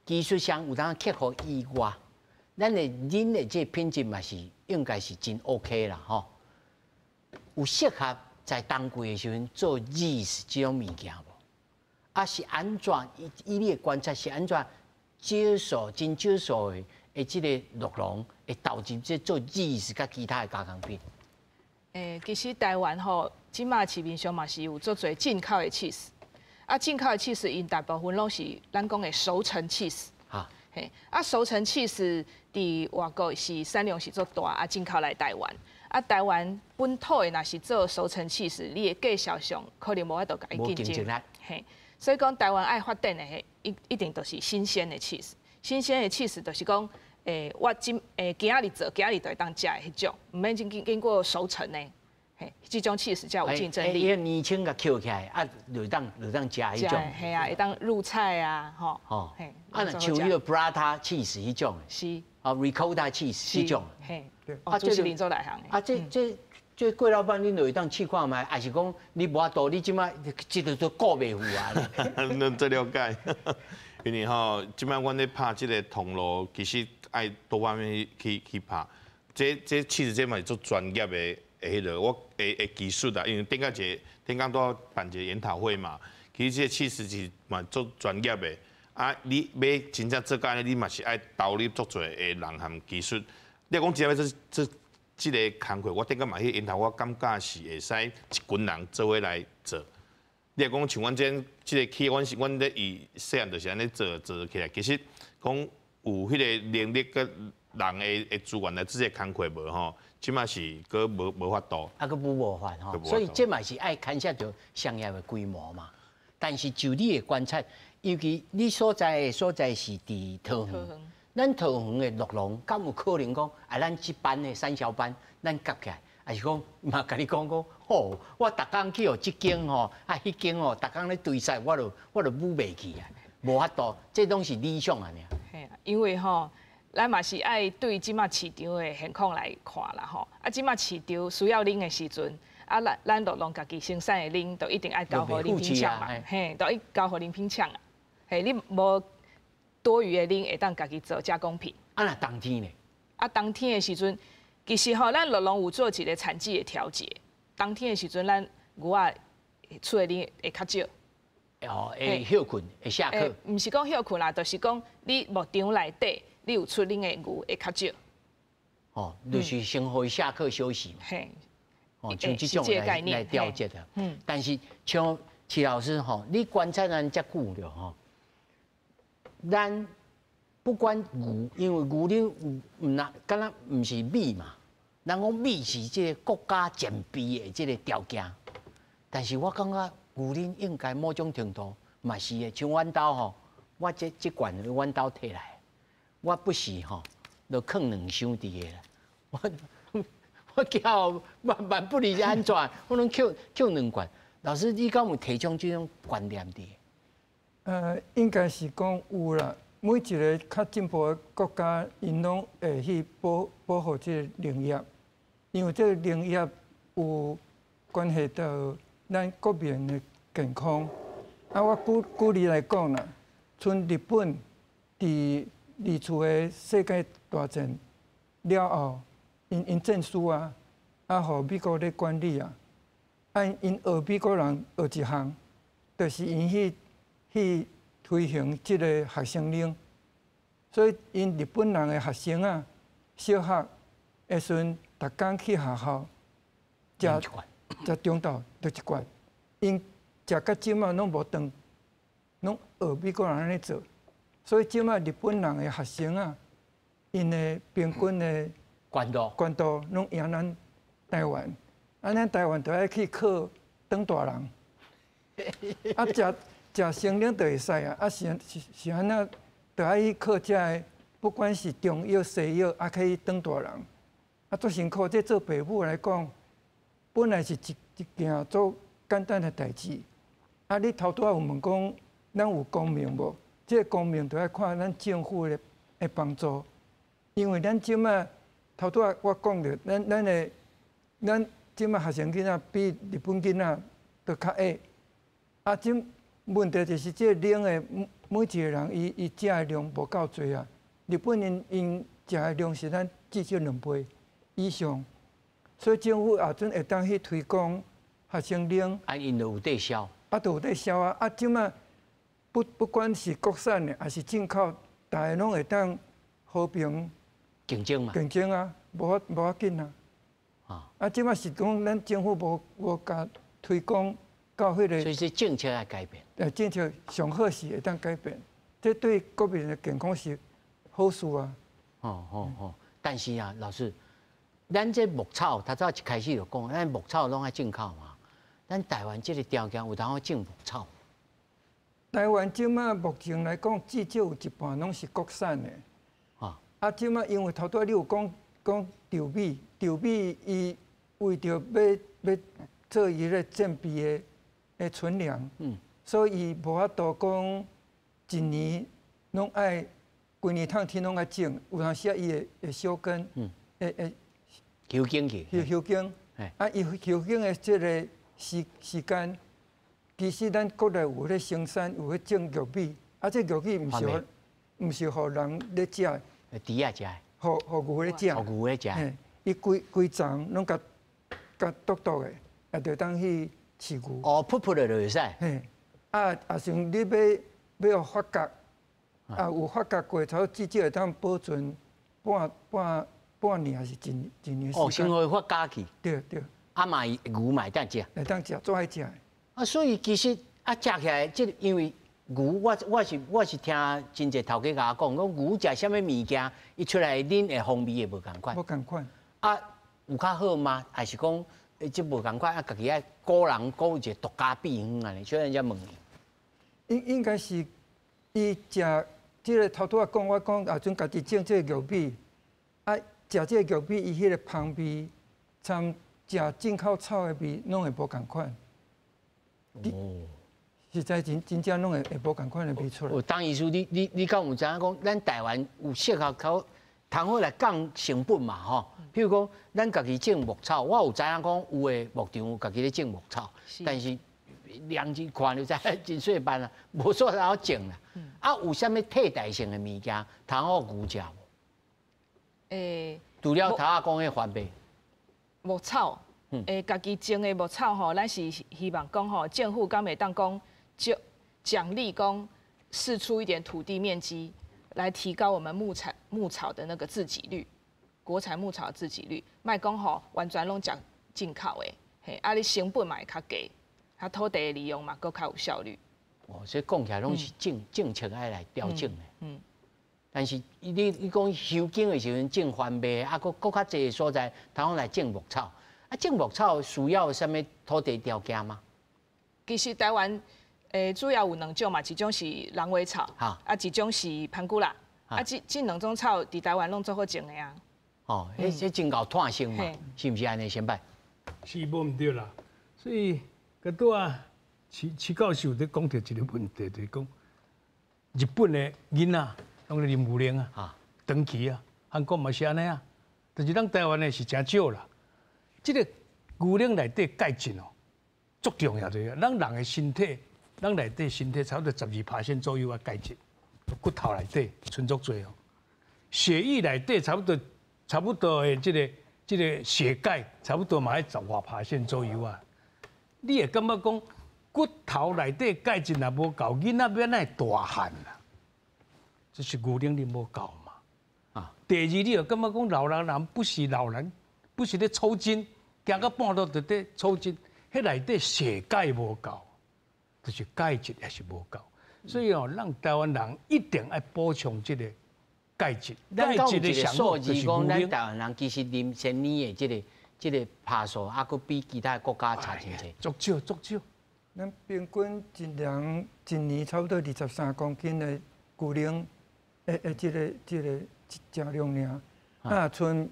技術上有當克服以外，咱的奶的這个品質嘛是應該是真 OK 啦吼，有適合在冬季的時陣做 cheese 這種物件無？啊，是按怎？以你的觀察是按怎？少數真少數的這个酪農會投入這做 cheese 佮其他的加工品？其實台灣吼，這馬市面上嘛是有足濟進口的 cheese，啊，進口的 cheese 𪜶大部分攏是咱講的熟成 cheese。嘿，啊，熟成 cheese 佇外國是產量是足大，啊，進口來台灣。啊，台灣本土的若是做熟成起司，你的價數上可能無法度共伊競爭。嘿，所以講台灣愛發展的，一定就是新鮮的起司。新鮮的起司就是講，我今今仔日做，今仔日就會當食的彼種，毋免經過熟成的。嘿，這種起司才有競爭力。伊年輕共抾起來，啊，就當食彼種。嘿啊，會當入菜啊，吼。吼。嘿。啊，若像彼个 burrata cheese 彼種。是。啊，ricotta cheese 彼種。嘿。啊，這是恁做內行的。啊，這郭老闆，恁就會當試看覓？還是講你無法度？你這擺這个都顧袂赴啊？恁這了解。因為吼，這擺阮咧拍這个通路，其實愛多方面去拍。這其實這嘛是足專業的彼个，我的技術啦。因為頂個一個頂工拄辦一個研討會嘛，其實這其實是嘛足專業的。啊，你欲真正做甲按呢，你嘛是愛投入足濟的人和技術。你講真欲做做這个工課，我頂工嘛去研討，我感覺是會使一群人做伙來做。你若講像阮這這个企業，阮是阮咧伊細漢就是按呢做做起來，其實講有彼个能力佮人的資源來做這个工課無吼，這馬是閣無法度。啊，閣無法吼，所以這嘛是愛牽涉著商業的規模嘛。但是就你的觀察，尤其你所在是佇桃園，咱桃園的酪農，敢有可能講啊？咱這班的產銷班，咱夾起來，還是講嘛？共你講講，吼，我逐工去予這間吼，啊，彼間吼，逐工咧堆塞，我就舞袂去啊，無法度，這攏是理想按呢。嘿啊，因為吼，咱嘛是愛對這馬市場的現況來看啦吼。啊，這馬市場需要奶的時陣，啊，咱酪農家己生產的奶，就一定愛交予奶品廠嘛，嘿，都愛交予奶品廠啊。嘿，你無多餘的奶會當家己做加工品。啊，若冬天呢？啊，冬天的時陣，其實吼，咱酪農有做一個產季的調節。冬天的時陣，咱牛仔出的奶會較少。哦，會歇睏，會下課。毋是講歇睏啦，就是講你牧場內底，你有出奶的牛會較少。哦，就是先予伊下課休息嘛。嘿。哦，像這種來調節的。但是像齊老師吼，你觀察咱遮久了吼，咱不管牛，因為牛奶有毋若敢若毋是米嘛。人講米是這个國家戰備的這个條件，但是我感覺牛奶應該某種程度嘛是的。像阮兜吼，我這罐阮兜提來，我不時吼就囥兩箱佇个啦。我驚萬萬不離是按怎，我攏抾抾兩罐。老師，你敢有提倡這種觀念佇？應該是講有啦。每一个較進步的國家，𪜶攏會去保護這个農業，因為這个農業有關係到咱國民的健康。啊，我舉例來講啦，像日本佇二次的世界大戰了後，𪜶戰輸啊，啊，予美國咧管理啊，啊，𪜶學美國人學一項，就是𪜶去推行這个學生奶，所以𪜶日本人的學生啊，小學的時陣，逐工去學校，食食中晝就一罐，𪜶 食到這馬攏無斷，攏學美國人按呢做，所以這馬日本人的學生啊，𪜶的平均的懸度懸度攏贏咱台灣，啊，咱台灣就愛去靠轉大人，啊，食食生冷就會使啊，啊是是是按怎，就愛去靠這个，不管是中藥西藥，啊去轉大人，啊足辛苦。這做爸母來講，本來是一一件足簡單的代誌，啊，你頭拄仔有問講，咱有公平無？這個公平就愛看咱政府的的幫助，因為咱這馬頭拄仔我講著，咱咱的咱這馬學生囡仔比日本囡仔都較矮，啊，這問題就是這個奶的每一個人伊伊食的量無夠濟啊。日本人𪜶食的量是咱至少兩倍以上，所以政府也準會當去推廣學生奶。啊，𪜶就有得銷。啊，就有得銷啊！啊，這馬不不管是國產的，還是進口，大家攏會當和平競爭嘛。競爭啊，無法無要緊啊。啊，啊，這馬是講咱政府無無共推廣到彼個。所以是政策愛改變。政策上好是會當改變，這對國民的健康是好事啊。哦哦哦，但是啊，老師，咱這牧草，頭早一開始就講，咱牧草攏愛進口嘛。咱台灣這個條件有通好種牧草？台灣這馬目前來講，至少有一半攏是國產的。啊，啊，這馬因為頭拄仔你有講講稻米，稻米伊為著欲欲做伊个戰備的的存糧，所以伊無法度講一年攏愛規年透天攏愛種，有當時啊伊會會休耕，會會休耕去，休休耕，啊，伊休耕的這個時時間，其實咱國內有咧生產，有咧種玉米，啊，這玉米毋是予毋是予人咧食的，豬仔食的，予予牛咧食，予牛咧食，伊規規叢攏共共剁剁的，也就當去飼牛。哦，噗噗的就會使。嘿，啊，啊像你欲欲發酵，啊有發酵過，差不多至少會當保存半半半年，還是一一年時間。哦，先予伊發酵去。對對。啊嘛，牛嘛會當食。會當食，足愛食的。啊，所以其實啊，食起來，這因為牛，我我是我是聽真濟頭家共我講，講牛食啥物物件，伊出來的奶的風味會無仝款。無仝款。啊，有較好嗎？還是講這無仝款？啊，家己愛個人閣有一個獨家秘方按呢，所以才問你。應應該是伊食這個頭拄仔講，我講啊，陣家己種這個玉米，啊，食這個玉米，伊彼個芳味，參食進口草的味，攏會無仝款。哦，實在真真正攏會會無仝款的味出來。哦，董醫師，你你你敢有知影講，咱台灣有適合靠通好來降成本嘛？吼，譬如講，咱家己種牧草，我有知影講有的牧場有家己咧種牧草，但是量子看就知真細班啊，無煞通好種啦。啊，有啥物替代性的物件通好牛食無？欸，除了頭仔講的番麥。牧草，欸，家己種的牧草吼，咱是希望講吼，政府敢會當講獎獎勵講釋出一點土地面積，來提高我們牧草牧草的那個自給率，國產牧草的自給率，莫講吼完全攏食進口的，嘿，啊你成本嘛會較低，啊土地的利用嘛閣較有效率。哦，所以講起來攏是政政策愛來調整的。嗯。但是你你講休耕的時陣種番麥，啊，閣閣較濟的所在，通好來種牧草。啊，種牧草需要啥物土地條件嗎？其實台灣欸，主要有兩種嘛，一種是狼尾草，啊，一種是潘古拉。啊，這這兩種草佇台灣攏足好種的啊。哦，彼彼真𠢕炭生嘛，是毋是按呢？先擺。是無毋對啦，所以佮拄仔徐徐教授咧講著一個問題，就是講日本的囡仔攏咧啉牛奶啊，長期啊，韓國嘛是按呢啊，但是咱台灣的是誠少啦。這個牛奶內底鈣質哦，足重要的，咱人的身體，咱內底身體差不多12%左右的鈣質，骨頭內底存足濟哦。血液內底差不多，差不多的這個這個血鈣差不多嘛愛十外趴左右啊。你會感覺講骨頭內底鈣質若無夠，囡仔欲按怎會大漢啊？這是牛奶你無夠嘛？啊，第二你又感覺講老人人不是老人，不是咧抽筋，行到半路就咧抽筋，彼內底血鈣無夠。就是钙质也是无够。所以哦，咱台湾人一定爱补充这个钙质。钙质的数字讲，咱台湾人其实啉鲜奶的这个趴数，犹阁比其他国家差真济。足少足少。咱平均一人一年差不多23公斤的牛奶，的这个食量尔。啊，像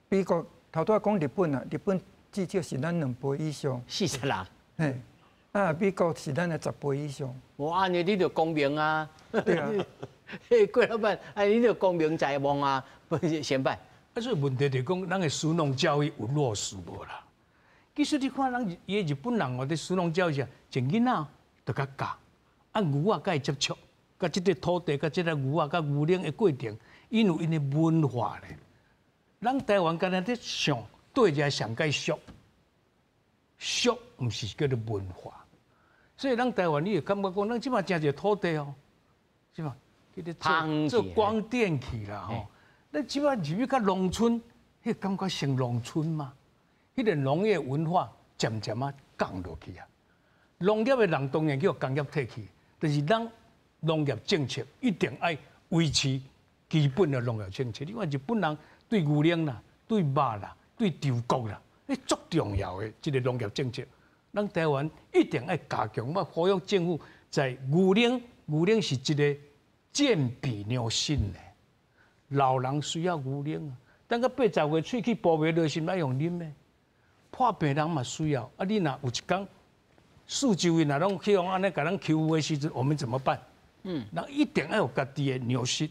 美国头拄仔讲日本啊，日本至少是咱2倍以上。46。嘿，啊，美国是咱的10倍以上。哇，按呢你就公平啊。对啊。嘿，郭老板，啊，你就光明在望啊，不是先摆。啊，所以问题就是讲，咱的食农教育有落实无啦？其实你看，咱伊日本人哦，伫食农教育下，从囡仔就共教，啊牛仔共伊接触，佮这个土地，佮这个牛仔，佮牛奶的过程，𪜶有𪜶的文化咧。咱台湾敢若咧想对遮上盖俗，俗毋是叫做文化。所以咱台湾你会感觉讲，咱这马诚济土地哦，是吧？叫做做光电去啦吼。咱这马入去较农村，彼感觉像农村吗？彼个农业文化渐渐仔降落去啊。农业的人当然叫工业退去，但是咱农业政策一定爱维持基本的农业政策。你看日本人对牛奶啦、对肉啦、对稻谷啦，彼足重要的这个农业政策。咱台湾一定爱加强，我呼吁政府在牛奶，牛奶是一个健脾养心的，老人需要牛奶啊。等到80岁喙齿补袂落时，爱用啉的。破病人嘛需要啊！你若有一工四周围若拢去予按呢共人欺负的时阵，我们怎么办？人一定要有家己的粮食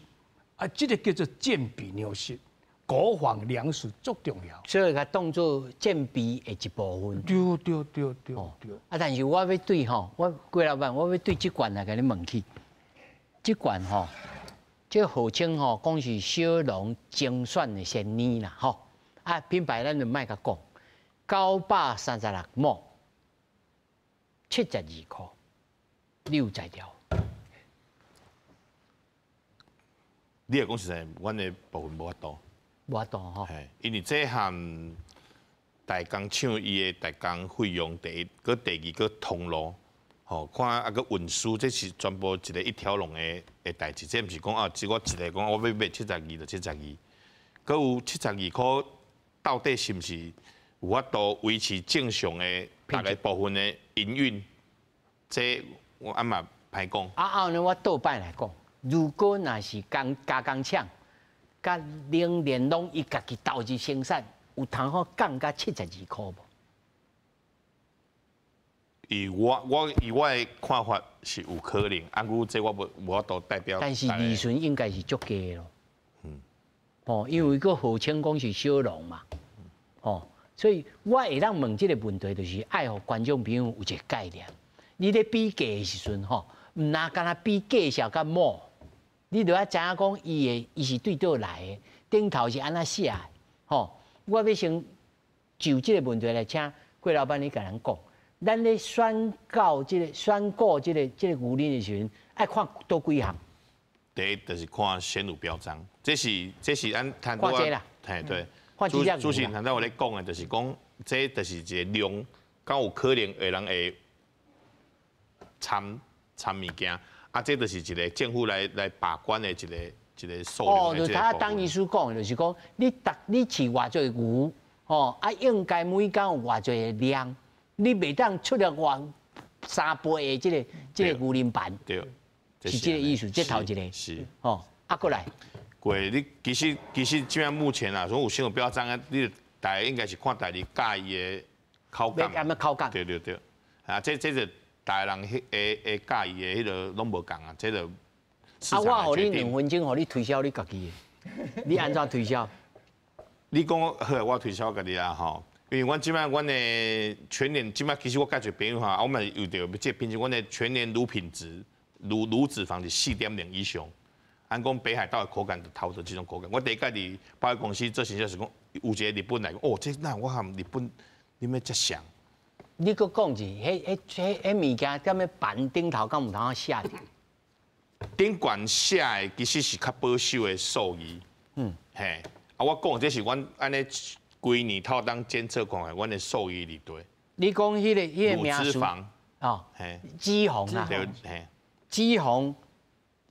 啊！这个叫做健脾粮食，国防粮食足重要。所以共当做战备的一部分。对对对对对。啊，但是我欲对吼，我郭老板，我欲对这罐来共你问起，这罐吼，这号称吼讲是小农精选的鲜奶啦，吼啊，品牌咱就莫共讲。936毫，72块，你有才调？你若讲实在，阮的部分无法度，无法度吼。嘿，因为这和代工厂伊的代工费用第一，阁第二阁通路，吼，看啊阁运输，这是全部一个一条龙的的代志，这毋是讲啊，这我一个讲我欲卖72就72，阁有72块，到底是毋是？有法度维持正常的逐个部分的营运，这我按嘛歹讲。啊啊！我倒摆来讲，如果若是工加工厂，佮冷链拢伊家己投入生产，有通好降到72块无？以我的看法是有可能，啊，毋过这我无法度代表。但是利润应该是足低咯。哦，因为阁号称讲是小农嘛，哦。所以我会当问这个问题，就是爱予观众朋友有一个概念。你咧比价的时阵，吼，毋若干焦比介绍佮亩，你著爱知影讲伊的伊是对佗来的，顶头是按怎写的，吼。我欲先就这个问题来请郭老板你共咱讲，咱咧选购这个牛奶的时阵，爱看佗几项？第一就是看鲜乳标章，这是按谈看这啦，嘿对。主持人头拄我咧讲的，就是讲，这就是一个量，敢有可能会人会掺掺物件，啊，这就是一个政府来把关的一个数量。哦，就他当医师讲的，就是讲，你逐你饲偌济牛，吼，啊，应该每工有偌济的量，你袂当出了偌3倍的这个牛奶盘。对，是这个意思，这头一个。是。吼，啊，阁来。过你其实这马目前啊，说有鲜乳标章啊，你大家应该是看大家佮意的口感。口感。对对对，啊，这就大家人彼会佮意的彼个拢无仝啊，这就。啊，我予你2分钟，予你推销你家己的，你按怎推销？你讲好，我推销家己啊吼，因为阮这马阮的全年这马其实我佮一个朋友吼，我嘛有著这品质，阮的全年乳品质乳脂肪是4.0以上。按讲北海道的口感就头的这种口感，我第一届伫百货公司做行销时讲，有一个日本来讲，哦，这那我和日本你欲遮像？你阁讲者，彼彼彼彼物件踮咧盘顶头，敢有通写著？顶悬写的其实是较保守的数字。嘿，啊，我讲这是阮按呢规年透当监测看觅，阮的数字伫佗。你讲彼个名词，哦，脂肪啦，脂肪，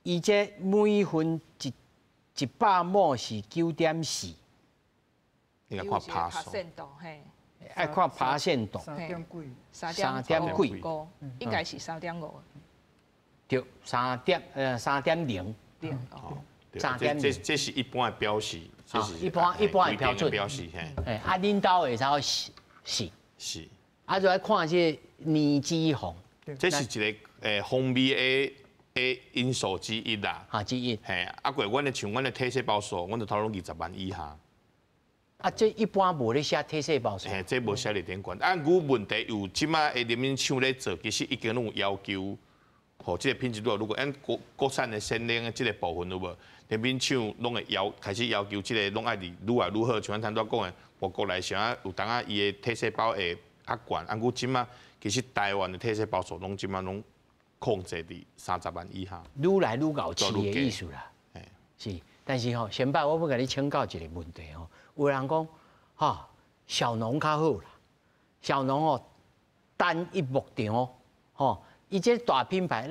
伊這每份100畝是9.4，應該看趴數，愛看趴線度，三點幾，三點幾，應該是3.5。對，3.0。3.0，這是一般的標示，這是一般的標準。標示，嘿，啊，恁兜會使是是，啊，就愛看這年脂肪。這是一個風味的因素之一啦。哈，之一。嘿，啊，過阮的像阮的體細胞數，阮就頭攏20萬以下。啊，這一般無咧寫體細胞數。嘿，這無寫佇頂懸。啊，毋過問題有這擺的奶品廠咧做，其實已經攏有要求，吼，這個品質如果按國產的鮮奶的這個部分有無？奶品廠攏會開始要求這個攏愛佇愈來愈好，像咱頭拄講的，外國來啥有當仔伊的體細胞會較懸，啊，毋過這擺其實台灣的體細胞數攏這擺攏控制佇30萬以下。愈來愈𠢕飼的意思啦。是，但是吼，先擺我欲共你請教一個問題吼，有人講，吼，小農較好啦，小農哦，單一牧場，吼。伊這大品牌，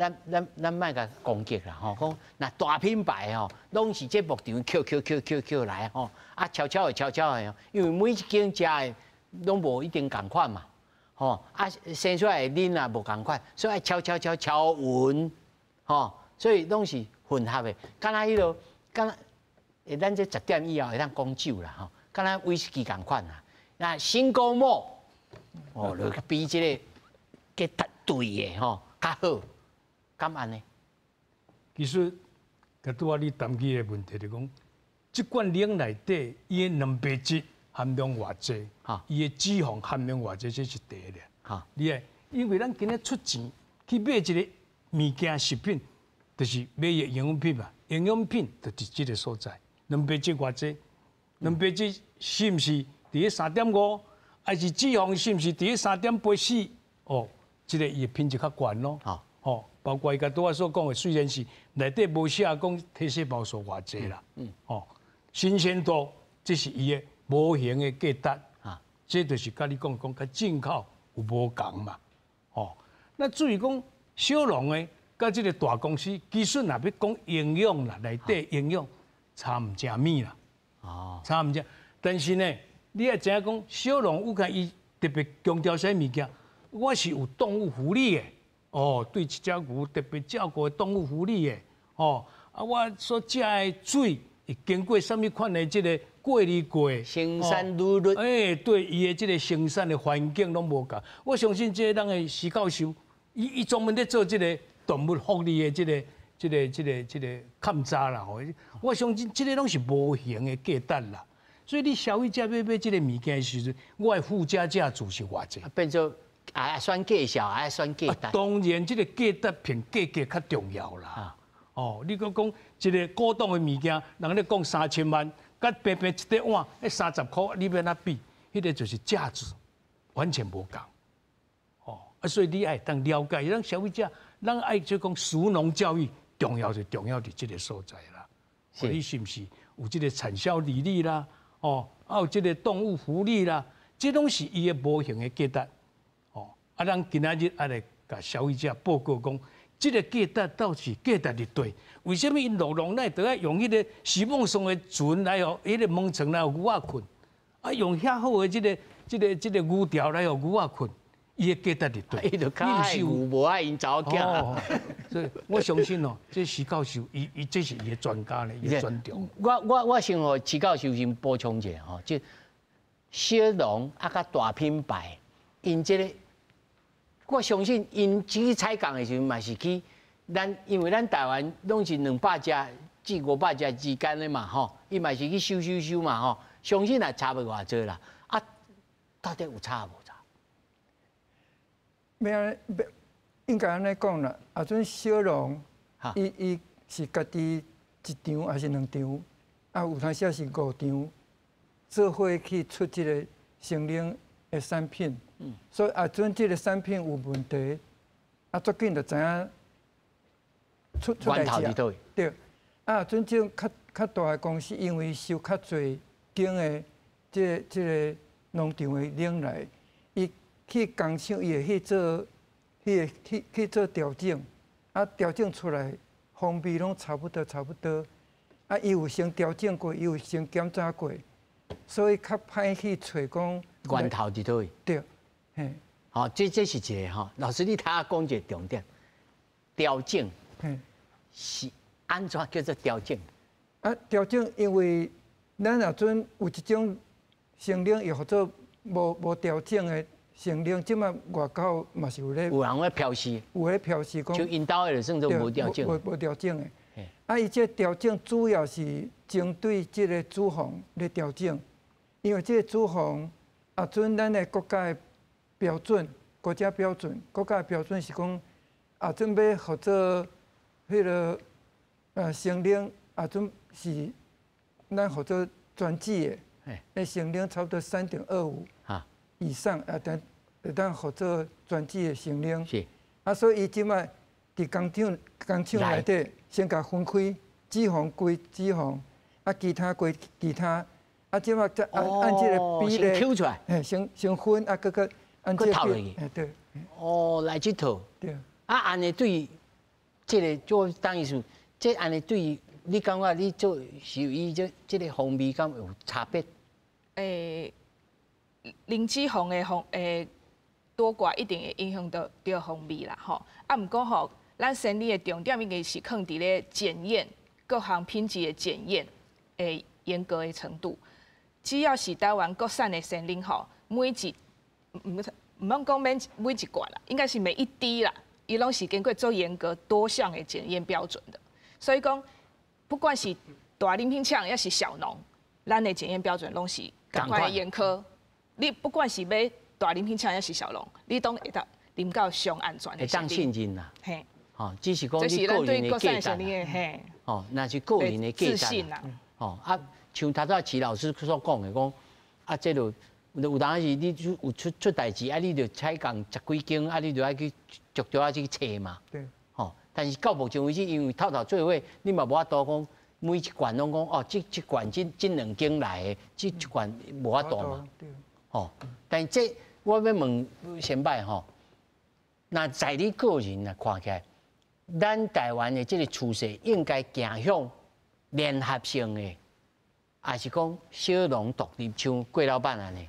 咱莫共攻擊啦，吼，講若大品牌吼，攏是這牧場抾抾抾抾抾來吼，啊，悄悄的悄悄的，因為每一間食的攏無一定仝款嘛，吼，啊，生出來的奶也無仝款，所以愛悄悄悄悄勻，吼，所以攏是混合的，敢若彼落，敢若，咱這10點以後會當講酒啦，吼，敢若威士忌仝款啦，那 single malt，哦，就比這個較對的吼。較好，敢按呢？其實，佮拄仔你談起的問題就講，這罐奶內底伊的蛋白質含量偌濟，伊的脂肪含量偌濟，這是第一個。你愛，因為咱今日出錢去買一個物件食品，就是買伊的營養品嘛。營養品就佇這個所在，蛋白質偌濟，蛋白質是毋是佇咧3.5，還是脂肪是毋是佇咧3.84？哦。這個伊的品質較懸咯，吼，包括伊共拄仔所講的，雖然是內底無寫講體細胞數偌濟啦，吼，新鮮度這是伊的無形的價值，這就是佮你講講佮進口有無仝嘛，吼。那至於講小農的佮這個大公司，其實若欲講營養啦，內底營養差毋正物啦，差毋正。但是呢，你愛知影講小農有看伊特別強調啥物件？我是有動物福利的，哦，對一隻牛特別照顧動物福利的，哦，啊，我所食的水會經過啥物款的這個過濾過，生產履歷，欸，對，伊的這個生產的環境攏無仝。我相信這個咱的徐教授，伊專門咧做這個動物福利的這個勘查啦，吼。我相信這個攏是無形的價值啦。所以你消費者欲買這個物件的時陣，我的附加價值是偌濟？變做啊，選價數，愛選價值。當然，這個價值比價格較重要啦。哦，你閣講一個古董的物件，人咧講3000萬，佮平平一塊碗，彼30箍，你欲按怎比？彼個就是價值完全無仝。哦，啊，所以你愛當了解，咱消費者，咱愛就講食農教育重要就重要佇這個所在啦。你是毋是有這個產銷履歷啦？哦，啊有這個動物福利啦，這攏是伊的無形的價值。哦，啊，咱今仔日愛來共消費者報告講，這個價值到底價值佇佗？為啥物𪜶落農奶都愛用彼個席夢思的床來予彼個毛床來予牛仔睏？啊，用遐好的這個牛條來予牛仔睏，伊的價值佇佗？伊就較愛牛，無愛𪜶查某囝。所以我相信哦，這徐教授，伊這是伊的專家咧，伊的專長。我先予徐教授先補充一下吼，就小農啊，佮大品牌，𪜶這個，我相信𪜶去採購的時陣嘛是去咱，因為咱台灣攏是200隻至500隻之間的嘛吼，伊嘛是去收收收嘛吼，相信也差袂偌濟啦。啊，到底有差無差？欲按欲應該按呢講啦，啊，陣小農，伊是家己一場還是兩場，啊，有當時是五場，做伙去出這個鮮奶的產品。所以啊，陣這個產品有問題，啊，足緊就知影出代誌。對，啊，陣這種較大的公司，因為收較濟間的這個農場的奶來，伊去工廠，伊會去做彼个去做调整，啊，调整出来风味攏差不多差不多，啊，伊有先调整过，伊有先检查过，所以較歹去揣講源頭佇佗位。對，嘿。好，這是一個吼，老師你頭仔講一個重點，調整，是按怎叫做調整？啊，調整，因為咱若陣有一種鮮奶，又號做無調整的鮮奶，這馬外口嘛是有咧，有人咧標示，有咧標示講，就𪜶兜的就算做無調整，無調整的。啊，伊這調整主要是針對這個脂肪咧調整，因為這個脂肪啊，準咱的國家的標準，國家標準，國家的標準是講啊，準備號做彼個鮮奶啊，準是咱號做全脂的，那鮮奶差不多3.25以上啊，等會當號做全脂的鮮奶。是。啊，所以伊這擺佇工廠內底先共分開，脂肪歸脂肪，啊，其他歸其他，啊，這擺再按這個比例，先抽出來，嘿，先分啊，閣按這個比例，對。哦，來這套。對。啊，按呢對這個做等於是，這按呢對你感覺你做是伊這個風味敢有差別？零脂肪的風多寡一定會影響著風味啦，吼。啊，毋過吼，咱鮮奶的重點應該是囥佇咧檢驗各項品質的檢驗的嚴格的程度。只要是台灣國產的鮮奶吼，每一毋毋免講每一罐啦，應該是每一滴啦，伊攏是經過做嚴格多項的檢驗標準的。所以講，不管是大奶品廠抑是小農，咱的檢驗標準攏是仝款嚴苛。你不管是買大奶品廠抑是小農，你攏會當啉到上安全的。會當信任啦。嘿。吼，只是講你個人的價值。嘿。吼，那是個人的價值。吼啊，像頭拄仔齊老師所講的，講啊，這就有當時你有出代誌，啊，你就採購十幾間，啊，你就愛去逐條仔去揣嘛。對。吼，但是到目前為止，因為透透做伙，你嘛無法度講每一罐攏講哦，這罐這兩間來的，這一罐無法度嘛。對。吼，但是這我欲問先擺吼，那在你個人來看起來，咱台灣的這個趨勢應該走向聯合性的，還是講小農獨立，像郭老闆按呢？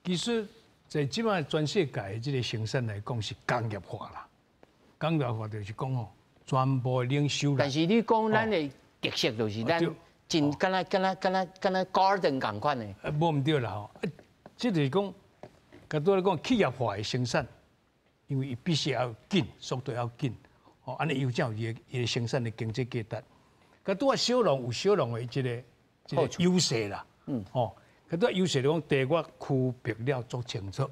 其實在這擺全世界的這個生產來講是工業化啦，工業化就是講吼，全部的領袖。但是你講咱的特色就是咱真敢若敢若敢若敢若 garden 仝款的。無毋對啦吼，這就是講，較拄仔講企業化的生產，因為伊必須要緊，速度要緊，吼，按呢伊才有伊的生產的經濟價值。較拄仔小農有小農的這個優勢啦，吼，較拄仔優勢就講，第一我區別了足清楚，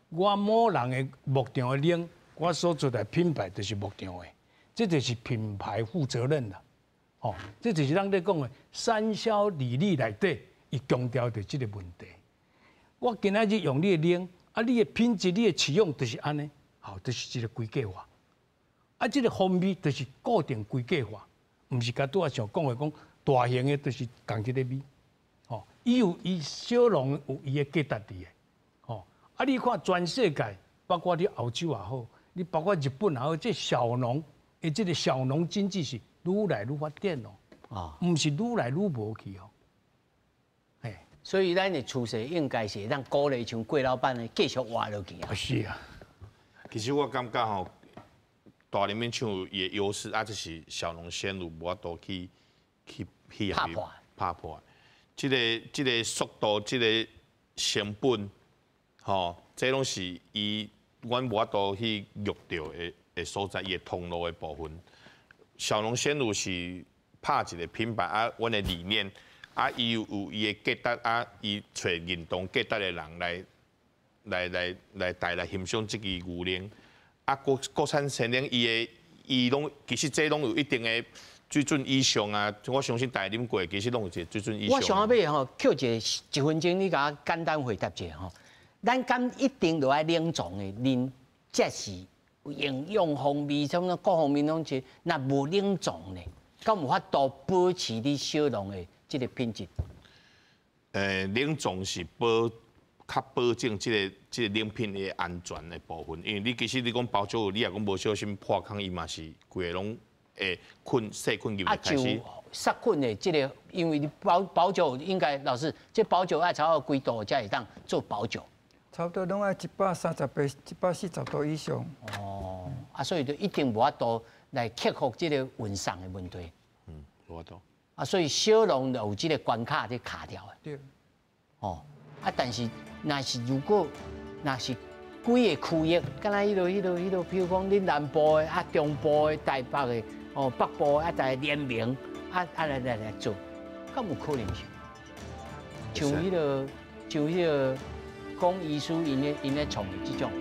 我某人的牧場的奶，我所做的品牌就是牧場的，這就是品牌負責任啦，吼，這就是咱咧講的產銷履歷內底，伊強調著這個問題。我今仔日用你的奶，啊，你的品質、你的飼養就是按呢，好，就是一個規格化。啊，這個風味就是固定規格化，毋是共拄仔像講的講大型的，就是仝這個味，吼，伊有伊小農有伊的價值佇的，吼，啊，你看全世界，包括你歐洲也好，你包括日本也好，這小農的這個小農經濟是愈來愈發展哦，啊，毋是愈來愈無去哦。所以咱的趨勢應該是讓鼓勵像郭老闆的繼續活落去啊。是啊，其實我感覺吼，大奶品廠有伊的優勢啊，就是小農鮮乳無法度去拍破拍破。這個速度，這個成本，吼，這攏是伊阮無法度去約著的所在，伊的通路的部分。小農鮮乳是拍一個品牌啊，阮的理念。啊，伊有伊的價值啊，伊揣認同價值的人來欣賞這支牛奶。啊，國產鮮奶，伊攏其實這攏有一定的水準以上啊。我相信大家啉過，其實攏有一個水準以上。我想欲吼，扣一個一分鐘，你共我簡單回答一下吼。咱敢一定著愛冷藏的啉，才是營養風味，啥物各方面攏是。若無冷藏呢，敢有法度保持你小農的這個品質？冷藏是保较保证這個冷品的安全的部分，因為你其實你講包酒，你若講無小心破空，伊嘛是規個攏會菌細菌入來開始。殺菌的這個，因為你保酒應該老師，這保酒愛超過幾度才會當做保酒？差不多攏愛138、140度以上。哦，啊，所以就一定無法度來克服這個運送的問題。嗯，無法度。啊，所以小農就有這個關卡咧卡掉的。對。哦，啊，但是若是如果若是幾个區域，敢若彼落，譬如講恁南部的啊、中部的、台北的、哦北部的啊，大家聯名啊來做，敢有可能性？像彼落，像彼落講醫師𪜶咧創的這種。